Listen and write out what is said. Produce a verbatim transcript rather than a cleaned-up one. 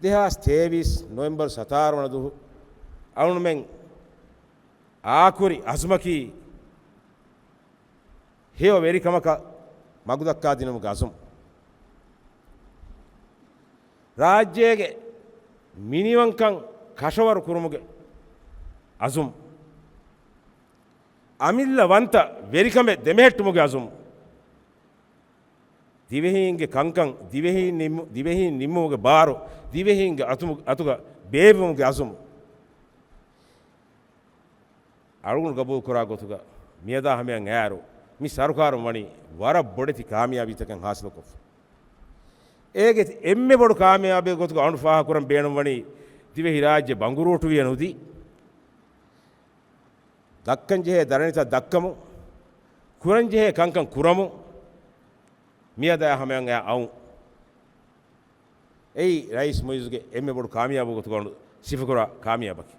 ދެހާސް ތޭވީސް ނޮވެމްބަރު ސަތާރަ ވަނަ ދުވަހު އަޅުމެން އާކުރި އަޒުމަކީ ހެޔޮ ވެރިކަމަކަށް މަގުދައްކާދިނުމުގެ އަޒުމް. ރާއްޖޭގެ މިނިވަންކަން ކަށަވަރު ކުރުމުގެ އަޒުމް. އަމިއްލަ ވަންތަ ވެރިކަމެއް ދެމެހެއްޓުމުގެ އަޒުމް. ދިވެހީންގެ ކަންކަން ދިވެހީން ނިންމު-، ދިވެހީން ނިންމުމުގެ ބާރު ދިވެހީންގެ އަތުމު-، އަތުގަ ބޭއްވުމުގެ އަޒުމް. އަޅުގަނޑު ގަބޫލުކުރާ ގޮތުގަ މިއަދާ ހަމަޔަށް އައިއިރު، މި ސަރުކާރުން ވަނީ ވަރަށް ބޮޑެތި ކާމިޔާބީތަކެއް ހާސިލުކޮށްފަ. އޭގެ އެންމެ ބޮޑު ކާމިޔާބީ ގޮތުގަ އަޅުގަނޑު ފާހަގަކުރަން ބޭނުންވަނީ، ދިވެހިރާއްޖެ ބަނގުރޫޓުވިޔަ ނުދީ، ދައްކަންޖެހޭ ދަރަނިތައް ދައްކަމުން، ކުރަންޖެހޭ ކަންކަން ކުރަމުން، މިއަދާ ހަމަޔަށް އައުން. އެއީ ރައީސް މުއިއްޒުގެ އެންމެ ބޮޑު ކާމިޔާބު ގޮތުގަ އަޅުގަނޑު ސިފަކުރާ ކާމިޔާބަކީ.